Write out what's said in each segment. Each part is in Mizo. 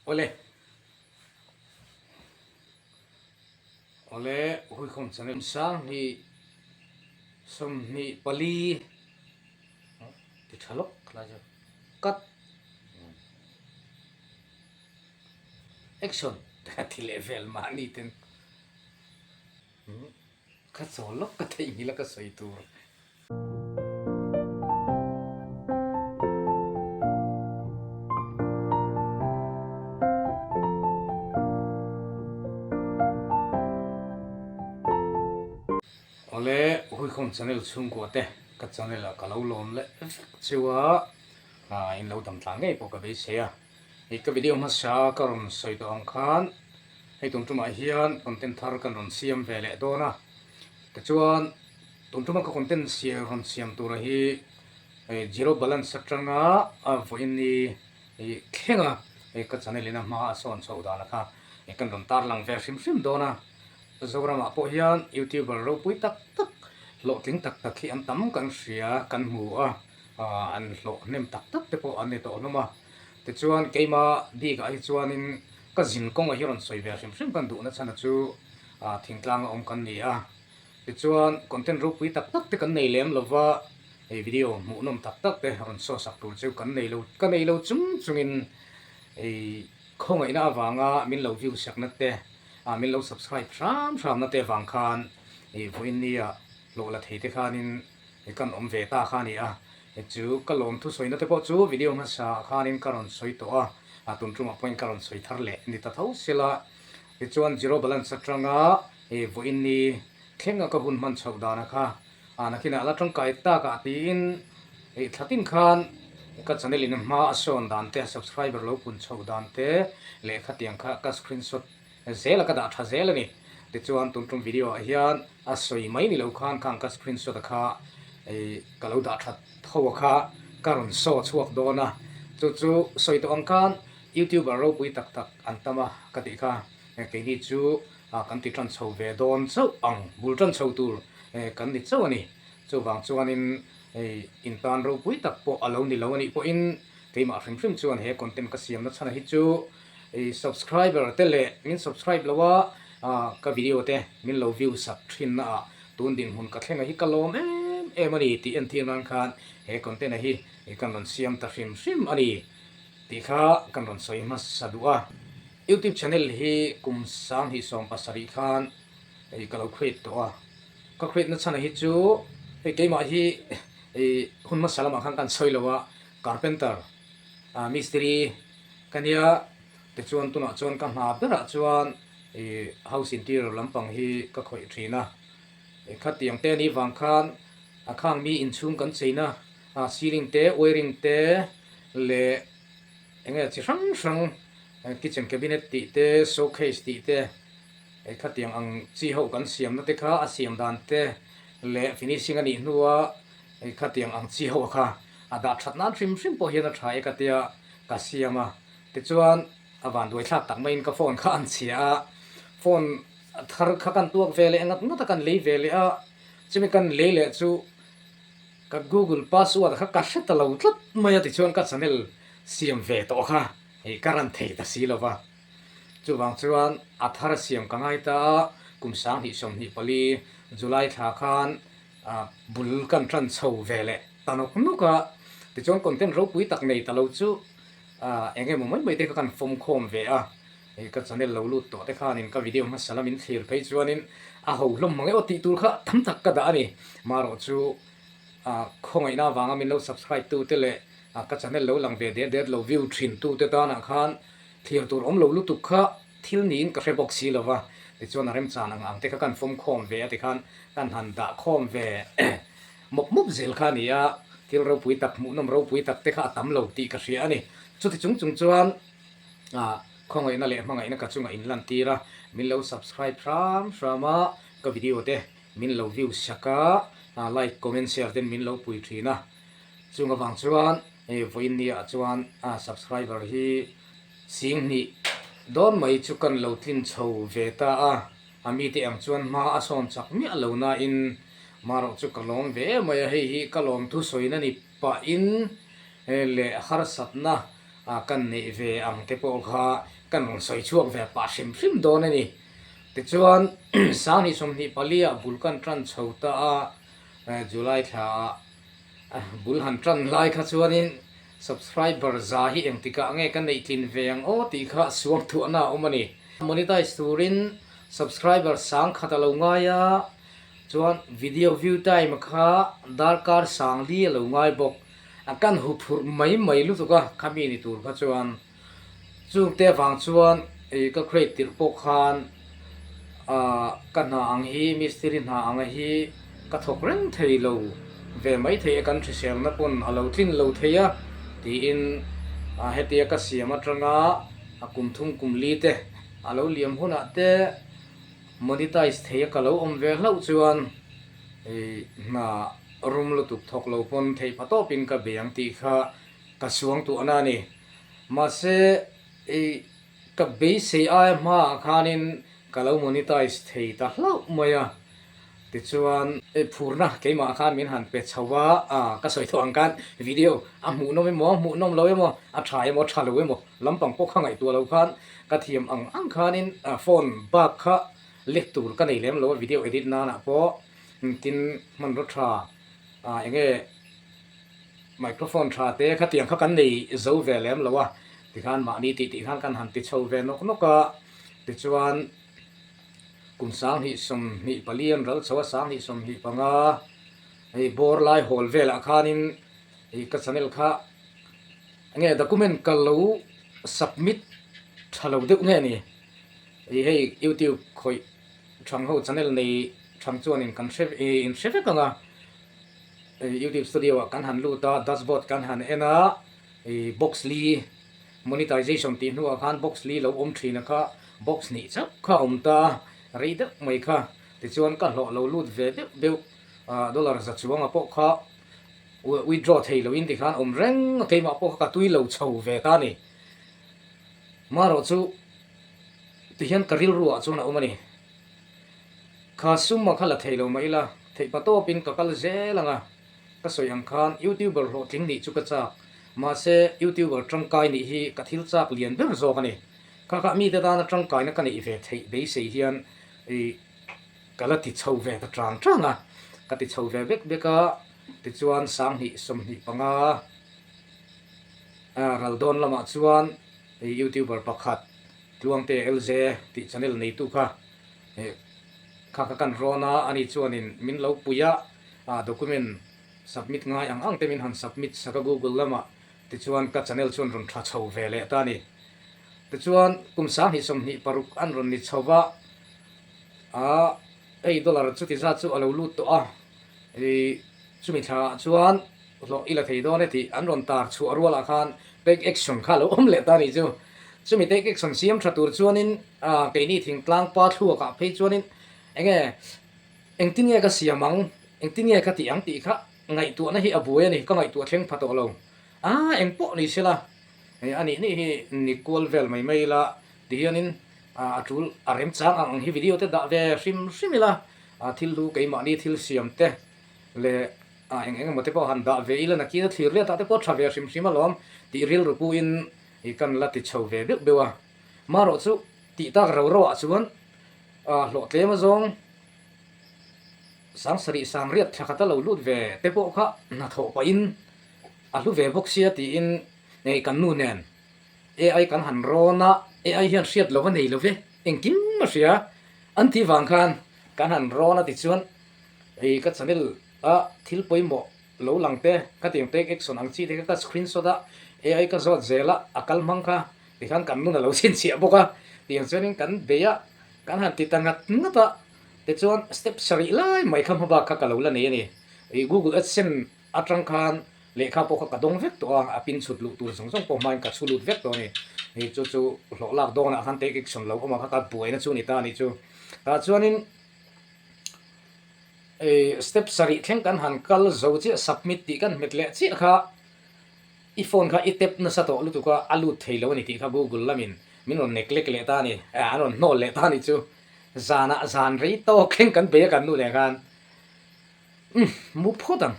Awle. Awle huikhawm channel 20 24 ti tha lawk khalai chu cut action ti leh vel mahni ten ka chawl lawk ka theihnghilh a ka sawi tur. Awle Huikhawm channel chhungkua te ka channel ah ka lo lawm leh vek cheu a, in lo dam tlang ngei pawh ka beisei a. Hei ka video hmasa ka rawn sawi tawh ang khan hei tum tumah hian content thar kan rawn siam ve leh dawn a, tichuan Tun tuma ka content siam rawn siam tura hi zero balance atanga vawiin ni thleng a ka channel in a hma a sawn chhoh dan kha kan rawn tarlang ve hrim hrim dawn a. Zoramah pawh hian youtuber ropui tak tak hlawhtling tak tak hi an tam kan hria kan hmu a, an hlawh hnem tak tak te pawh an ni tawh hlawm a. Tichuan keima bikah hi chuanin ka zin kawngah hi rawn sawi ve hrim hrim kan duhna chhan chu thingtlanga awm kan ni a. Tichuan, content ropui tak tak te kan nei lem lova, hei video hmuhnawm tak tak te rawn saw sak tur chu kan nei lo, ka nei lo chung chungin hei khawngaihna avanga min lo view sakna te, min lo subscribe hram hramna te avang khan hei vawiin nia hlawh la thei te khanin kan awm ve ta kha a ni a. Chu ka lawm thusawina te pawh chu video hmasa ah khanin ka rawn sawi tawh a, tun tumah pawhin ka rawn sawi thar leh ni ta tho sela. Tichuan zero balance atanga Hei vawiin ni thleng a ka hun hman chhoh dana kha ah nakinah la tangkai tak ah tiin hei thla tin khan ka channel in hma a sawn dan te subscriber lo pun chhoh dan te leh khatiang kha ka screenshot zel a ka dah tha zel a ni. Tichuan tun tum video ah hian a sawi mai ni lo khan khang ka screenshot a kha hei ka lo dah that tho a kha ka rawn saw chhuak dawn a, chu chu sawi tawh ang khan youtuber ropui tak tak an tam a ka tih kha keini chu kan ti tan chho ve dawn chauh ang, bul tan chho tur kan ni chauh a ni. Chuvang chuanin hei intan ropui tak pawh a lo ni lo a nih pawhin keimah hrim hrim chuan he content ka siamna chhan hi chu subscriber te leh min subscribe lo a ka video te min lo view sak thin na ah tun dinhmun ka thlenga hi ka lawm em em a ni tih entir nan khan he content a hi kan rawn siam ta hrim hrim a ni tih kha kan rawn sawi hmasa duh a. Youtube channel hi kum 2017 khan hei ka lo create tawh a, ka create na chhan hi chu hei keimah hi hei hun hmasa lamah khan kan sawi lo a, carpenter ah mistiri ka nia tichuan tunah chuan ka hna berah chuan ih house interior lampang hi ka khawih thin a, khatiang te anih vang khan a khang mi inchhung kan cheina ah ceiling te wiring te leh eng nge chi hrang hrang kitchen cabinet tih te showcase tih te hei khatiang ang chi ho kan siamna te kha a siam dan te leh finishing a nih hnua hei khatiang ang chi ho kha a dah that nan hrim hrim pawh hian a tha e ka tia ka siam a tichuan a van duai thlak tak maiin ka phone kha an chhia a phone thar kha kan tuak ve leh ngat ngat a kan lei ve leh a chumi kan lei leh chu. Ka Google password kha ka hre ta lo tlat mai a tichuan ka channel siam ve tawh kha hei ka ran thei ta si lova. Chuvang chuan a thar siam ka ngai ta a, kum 2024 July thla khan bul kan tan chho ve leh ta nawk nawk a, tichuan content ropui tak nei ta lo chu eng emaw mai mai te kha kan fawm khawm ve a, hei ka channel lo lut tawh te khanin ka video hmasa lamin thlir phei chuanin a ho hlawm mang emaw tih tur kha tam tak ka dah a ni. Marawh chu khawngaihna avanga min lo subscribe tu te leh ka channel lo lang ve det det lo view thin tu te tanah khan thlir tur awm lo lutuk kha thil niin ka hre bawk si lo va, tichuan a remchan ang ang te kha kan fawm khawm ve a tikhan kan han dah khawm ve mawp mawp zel kha a ni a, thil ropui tak hmuhnawm ropui tak te kha a tam lo tih ka hria a ni. Chuti chung chung chuan khawngaihna leh hmangaihna ka chungah in lantir a, min lo subscribe hram hram a, ka video te min lo view sak a, like comment share ten min lo pui thin a, chung avang chuan hei vawiin ni ah chuan subscriber hi 2000 dawn mai chu kan lo tlin chho ve ta a, a mite ang chuan hma a sawn chak miah lo nain marawh chu ka lawm ve em mai a, hei hi ka lawm thu sawiin a ni pahin leh harsatna. kan neih ve ang te pawh kha kan rawn sawi chhuak ve pah hrim hrim dawn a ni. Tichuan 20 24 ah bul kan tan chho ta a, July thla ah bul han tan lai kha chuanin subscriber za hi engtikah nge ka neih tlin ve ang aw tih kha suang thuahna a awm a ni. Monetize turin subscriber sang khat a lo ngai a, chuan video view time kha darkar sang li a lo ngai bawk. A kan hu phurh mai mai lutuk a, khami ni tur kha chuan chungte avang chuan ih ka create tirh pawh khan ah ka hna ang hi mistiri hna ang hi ka thawk reng thei lo ve mai thei a kan hriselna pawn a lo tlin lo thei a tiin ah hetia ka siam atanga a kum thum kum li te a lo liam hunah te monetize thei a ka lo awm ve hlauh chuan ih hna rum lutuk thawk lo pawn theih pha tawpin ka bei ang tih kha ka suang tuahna a ni. Mahse ih ka beisei aia hmaah khanin ka lo monetize thei ta hlauh mai a. Tichuan ih phurna keimah khan min han pe chho a, ah ka sawi tawh ang khan video a hmuhnawm emaw hmuhnawm lo emaw a tha emaw tha lo emaw lampang pawh kha ngaihtuah lo khan ka thiam ang ang khanin phone bak kha lek tur ka nei lem lo a video edit nanah pawh tin hmanraw tha ah eng nge microphone tha te khatiang kha kan nei zo ve lem lo a tikhan mahni tih tih khan kan han ti chho ve nawk nawk a tichuan kum 2024 an ral chho a 2025 hei bawr lai hawl velah khanin ih ka channel kha eng nge document ka lo submit tha lo deuh nge ni ih hei youtube khawih Thang ho channel nei thang chuanin kan hre ih in hre vek ang a, youtube studio ah kan han lut a, dashboard kan han en a, ih box li monetization tih hnuah khan box li lo awm thin a kha box hnih chauh kha a awm ta a, rei deuh mai kha tichuan ka hlawh lo lut ve deuh deuh ah dollar za chuanga pawh kha withdraw thei loin tikhan awm reng a keimah pawh kha ka tui lo chho ve ta a ni. Marawh chu tihian ka rilru ah chuan a awm a ni. Kha sum a kha la thei lo mah ila, theih pa tawpin ka kal zel ang a, ka sawi ang khan YouTuber hlawhtling nih chu ka chak, mahse YouTuber tangkai nih hi ka thil chak lian ber zawk a ni. Kha kha mite tana tangkaina ka neih ve theih beisei hian ih ka la ti chho ve ta tang tang a, ka ti chho ve bek bek a, tichuan 2025 ral dawn lamah chuan Youtuber pakhat Tluangte LJ tih channel neitu kha kha ka kan rawn a, ani chuanin min lo pui a, document submit ngai ang ang te min han submit sak a Google lamah tichuan ka channel chuan rawn tha chho ve leh ta a ni. Tichuan kum 2026 an rawn ni chho va, hei dollar chuti zat chu a lo lut tawh a, chumi thlaah chuan hlawh i la thei dawn e tih an rawn tar chhuah rualah khan take action kha a lo awm leh ta a nih chu. Chumi take action siam tha tur chuanin keini thingtlang pa thluakah phei chuanin eng nge engtin nge ka siam ang, engtin nge ka tih ang tih kha ngaihtuahna hi a buai a ni, ka ngaihtuah thleng pha tawh lo. A eng pawh ni sela a nih nih hi ni kual vel mai mai ila tihianin a tul a remchang ang ang hi video te dah ve hrim hrim ila thil hlu keimahni thil siam te leh Ah eng eng emaw te pawh han dah ve ila nakin a thlir let ah te pawh tha ve hrim hrim alawm tih rilru pu in ih kan la ti chho ve beuh beuh a. Marawh chu tih tak ro ro ah chuan ah hlawh tlem azawng 7000 riat thla khat a lo lut ve te pawh kha hnathawh pah in a hlu ve bawk sia tiin ih kan nu nen AI kan han rawn a, AI hian hriat lo a nei lo ve engkim a hria an tih vang khan kan han rawn a tichuan Hei ka channel a thil pawimawh lo lang te ka tiang take action ang chi te kha ka screenshot a AI ka zawt zel a a kal hmang kha tikhan kan nun a lo chhinchhiah bawk a tiang chuanin kan bei a kan han ti ta ngat ngat a tichuan step sarih lai mai kha hmabak kha ka lo la nei a ni ih Google AdSense atang khan lehkha pawh kha ka dawng vek tawh a a pin chhut luh tur zawng zawng pawh hmain ka chhu lut vek tawh a ni ih chu chu hlawh lak dawnah khan take action lo awm a kha ka buaina chu a ni ta a nih chu tah chuanin. Step sarih thleng kan han kal zo chiah submit tih kan hmet leh chiah kha i phone kha i tap nasa tawh lutuk a, a lut thei lo a ni tih kha Google lamin min rawn nek lek leh ta a ni, an rawn hnawl leh ta a ni chu. Zanah zan rei tawk thleng kan bei a kan nu leh khan umm mu phawt ang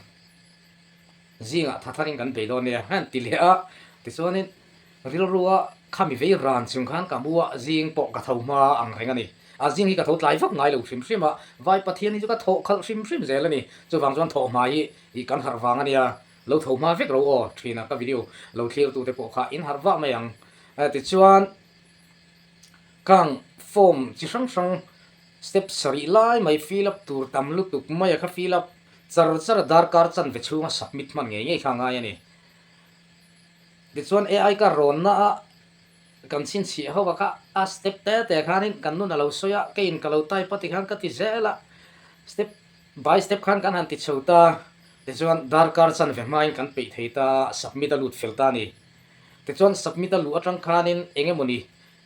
zingah tha tharin kan bei dawn nia han ti leh a tichuanin. Rilrua khami vei ran chung khan ka mu a, zing pawh ka tho hma ang reng a ni. A zing hi ka tho tlai vak ngai lo hrim hrim a, Vai Pathian hi chu ka thawh khalh hrim hrim zel a ni. Chuvang chuan thawh hma hi ih kan harh vang a nia, lo tho hma vek ro aw thin a, ka video lo thlir tute pawh kha in harh vah mai ang. Tichuan khang form chi hrang hrang step sarih lai mai fill up tur tam lutuk mai a kha fill up char char a darkar chanve chhunga submit hman ngei ngei kha a ngai a ni. Tichuan AI ka rawnna a kan chhinchhiah ho a kha a step te te khanin kan nun a lo sawi a, keiin ka lo type a tikhan ka ti zel a, step by step khan kan han ti chho ta, tichuan darkar chanve hmain kan peih thei ta a, submit a lut fel ta a ni. Tichuan submit a luh atang khanin eng emawni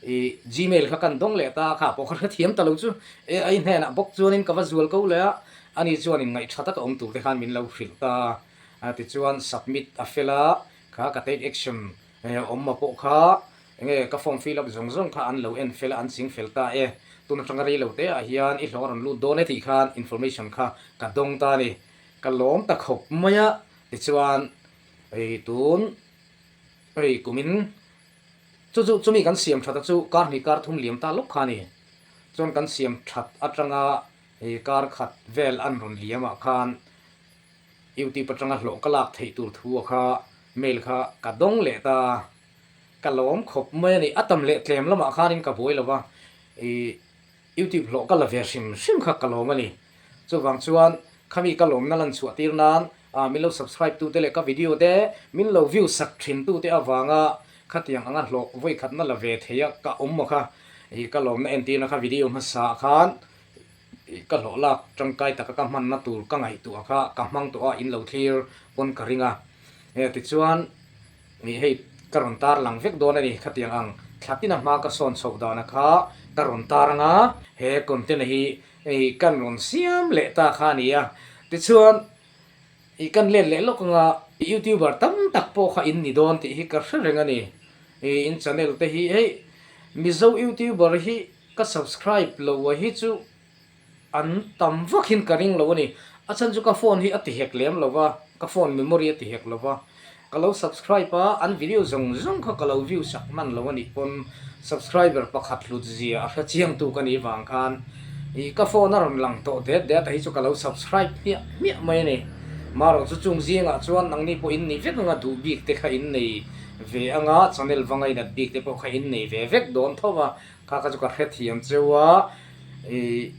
ih gmail kha kan dawng leh ta a, kha pawh ka hrethiam ta lo chu AI hnenah bawk chuanin ka va zual ko leh a, ani chuanin ngaihṭha taka awm tur te khan min lo hrilh ta a. Tichuan submit a fel a, kha ka take action awm a pawh kha enge ka form fill up zawng zawng kha an lo en fel a, an ching fel ta e. Tun atanga rei lo te ah hian i hlawh a rawn lut dawn e tih khan information kha ka dawng ta a ni. Ka lawm ta khawp mai a, tichuan hei tun hei kumin chu chu chumi kan siam that a chu kar hnih kar thum liam ta lawk kha a ni. Chuan kan siam that atanga hei kar khat vel an rawn liam ah khan Youtube atanga hlawh ka lak theih tur thu a kha mail kha ka dawng leh ta, ka lawm khawp mai a ni. A tam leh tlem lamah khanin ka buai lo va, ih Youtube hlawh ka la ve hrim hrim kha ka lawm a ni. Chuvang chuan khami ka lawmna lan chhuah tir nan ah min lo subscribe tute leh ka video te min lo view sak thin tute avanga khatiang anga hlawh vawikhatna la ve thei a ka awm maw kha ih ka lawmna entirna kha video hmasa ah khan Ka hlawh lak tangkai taka ka hmanna tur ka ngaihtuah kha ka hmang tawh a, in lo thlir pawn ka ring a. Tichuan hei ka rawn tar lang vek dawn a ni, khatiang ang thlatina hma ka sawn chhoh dana kha ka rawn tar ang a, he content hi kan rawn siam leh ta kha a ni a. Tichuan kan let leh lawk anga youtuber tam tak pawh kha in ni dawn tih hi ka hre reng a ni. In channel te hi hei Mizo youtuber hi Ka subscribe lo a hi chu an tam vak hin ka ring lo a ni. A chhan chu ka phone hi a ti hek lem lo va, ka phone memory a ti hek lo va. Ka lo subscribe a, an video zawng zawng kha ka lo view sak hman lo a nih pawn subscriber pakhat hlut zia a hre chiang tu ka nih vang khan ih ka phone a rawn lang tawh det det a hi chu ka lo subscribe hmiah hmiah mai a ni. Marawh chu chung zingah chuan nangni pawh in nei vek anga duh bik te kha in nei ve anga channel va ngainat bik te pawh kha in nei ve vek dawn tho va. Kha kha chu ka hrethiam cheu a, ih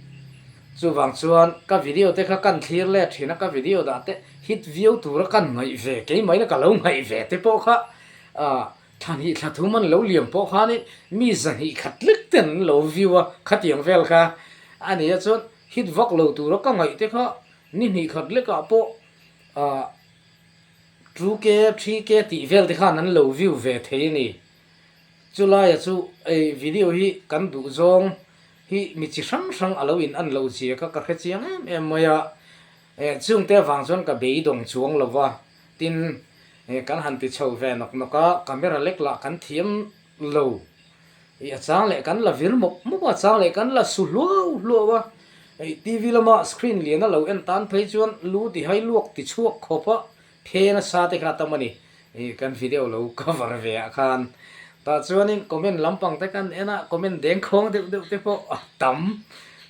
chuvang chuan ka video te kha kan thlir let thin a, ka video dah te hit viau tura kan ngaih ve keimahina ka lo ngaih ve te pawh kha ah thla hnih thla thum an lo liam pawh khanin mi zahnih khat lek ten an lo view a, khatiang vel kha a ni a chuan hit vak lo tura ka ngaih te kha ni hnih khat lekah pawh ah 2K 3K tih vel te khan an lo view ve thei a ni. Chulaia chu ei video hi kan duh zawng hi mi chi hrang hrang a lo in an loh zia kha ka hre chiang em em mai a, eh chungte avang chuan ka beidawng chuang lo va, tin eh kan han ti chho ve nawk nawk a, camera lek lah kan thiam lo, ih a chang leh kan la vir mawp mawp a, a chang leh kan la su hluau hluau a, ih TV lama screen lian a lo en tan phei chuan lu ti hai luak ti chhuak khawp a, Phe nasa te kha a tam a ni. Ih kan video lo cover ve ah khan tah chuanin comment lampang te kan en a, comment deng khawng deuh deuh te pawh a tam.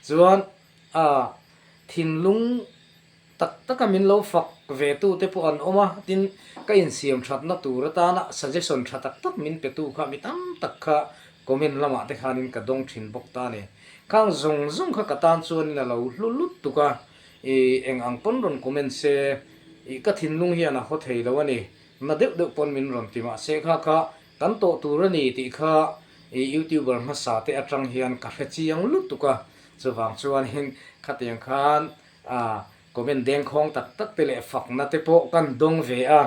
Chuan a thinlung tak taka min lo fak ve tu te pawh an awm a, tin ka insiam thatna tur atana suggestion tha tak tak min pe tu kha mi tam tak kha comment lamah te khanin ka dawng thin bawk ta a ni. Khang zawng zawng kha ka tan chuanin a lo hlu lut tuk a. Ih eng ang pawn rawn comment se, ih ka thinlung hian a haw thei lo a ni, na deuh deuh pawn min rawn ti mahse kha kha kan tawh tur a ni tih kha ih youtuber hmasa te atang hian ka hre chiang lutuk a, chuvang chuanin khatiang khan ah comment dengkhawng tak tak te leh fakna te pawh kan dawng ve a,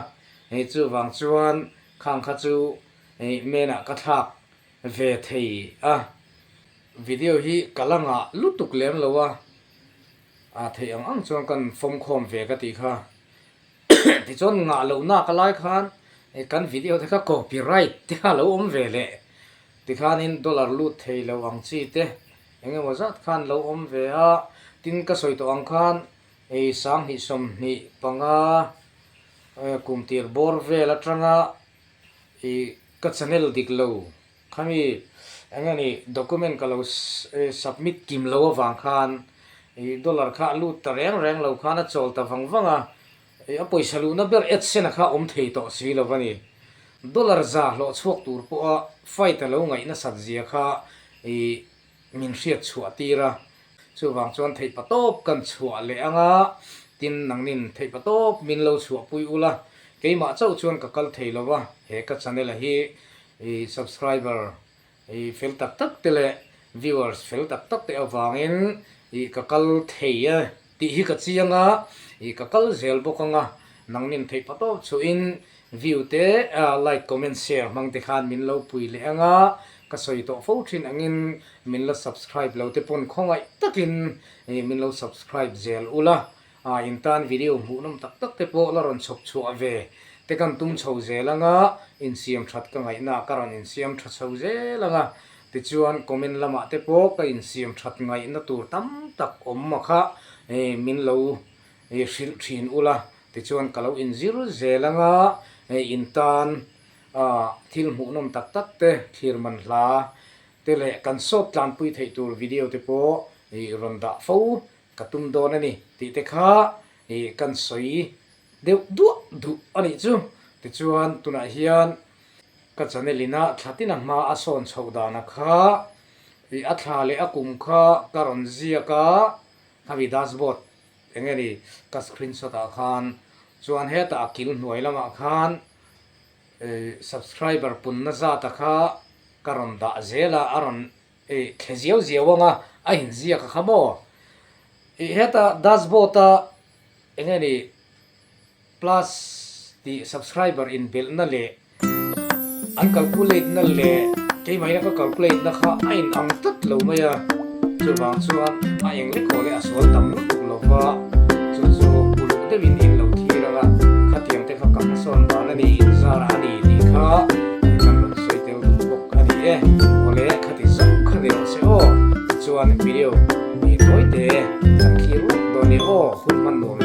hei chuvang chuan khang kha chu ih menah ka thlak ve thei a. Video hi ka la ngah lutuk lem lo a. A theih ang ang chuan kan fawm khawm ve ka tih kha. Tichuan ngah loh nak a lai khan kan video te kha copyright te kha a lo awm ve leh. Tikhanin dollar lut thei lo ang chi te eng emaw zat khan lo awm ve a. Tin ka sawi tawh ang khan hei 20 25 kum tir bawr vel atanga ih. Ka channel dik lo khami eng nge ni document ka lo submit kim lo avang khan ih dollar kha a lut ta reng reng lo khan a chawl ta vang vang a, ih a pawisa luhna ber AdSense a kha a awm thei tawh si lo a ni. Dollar za hlawh chhuak tur pawha fight a lo ngaih nasat zia kha ih min hriat chhuah tir a, chuvang chuan theihpa tawp kan chhuah leh ang a, tin nangnin theihpa tawp min lo chhuahpui ula, keimah chauh chuan ka kal thei lo va, he ka channel a hi i subscriber i fel tak tak te leh viewers fel tak tak te avangin i ka kal thei e tih hi ka chiang a, i ka kal zel bawk ang a, nangnin theihpa tawp chhuahin View te, like, comment, share hmang te khan min lo pui leh ang a, ka sawi tawh fo thin angin min la subscribe lo te pawn khawngaih takin min lo subscribe zel ula, in tan video hmuhnawm tak tak te pawh la rawn chhawp chhuah ve te kan tum chho zel ang a, insiam that ka ngaihna ah ka rawn insiam tha chho zel ang a, tichuan comment lamah te pawh ka insiam that ngaihna tur tam tak awm a kha min lo I hrilh thin ula, tichuan ka lo inzir zel anga hei in tan thil hmuhnawm tak tak te thlir man hla te leh kan sawt tlanpui theih tur video te pawh i rawn dah fo ka tum dawn a ni tih te kha i kan sawi deuh duah duh a nih chu. Tichuan tunah hian ka channel ina thla tina hma a sawn chhoh dana kha i a thla leh a kum kha ka rawn ziak a, khami dashboard Eng nge ni ka screenshot ah khan chuan hetah a kil hnuai lamah khan subscriber punna zat a kha ka rawn dah zel a, a rawn thle ziau ziau ang a, a inziak a kha maw? Ih hetah dashboard a eng nge ni Plus tih subscriber inbelhna leh an calculate na leh keimahina ka calculate na kha a in ang tlat lo mai a, chuvang chuan a eng lek aw leh a sual tam lutuk lo va, chu chu uluk deuhin in lo thlir ang a, khatiang te kha ka hmasawn dan a ni, inzar a ni tih kha kan rawn sawi tel duh bawk a ni e, awle khati zawng kha ni rawh se aw, tichuan video ni tawi te kan thlir lawk dawn nia aw, hun hman nuam.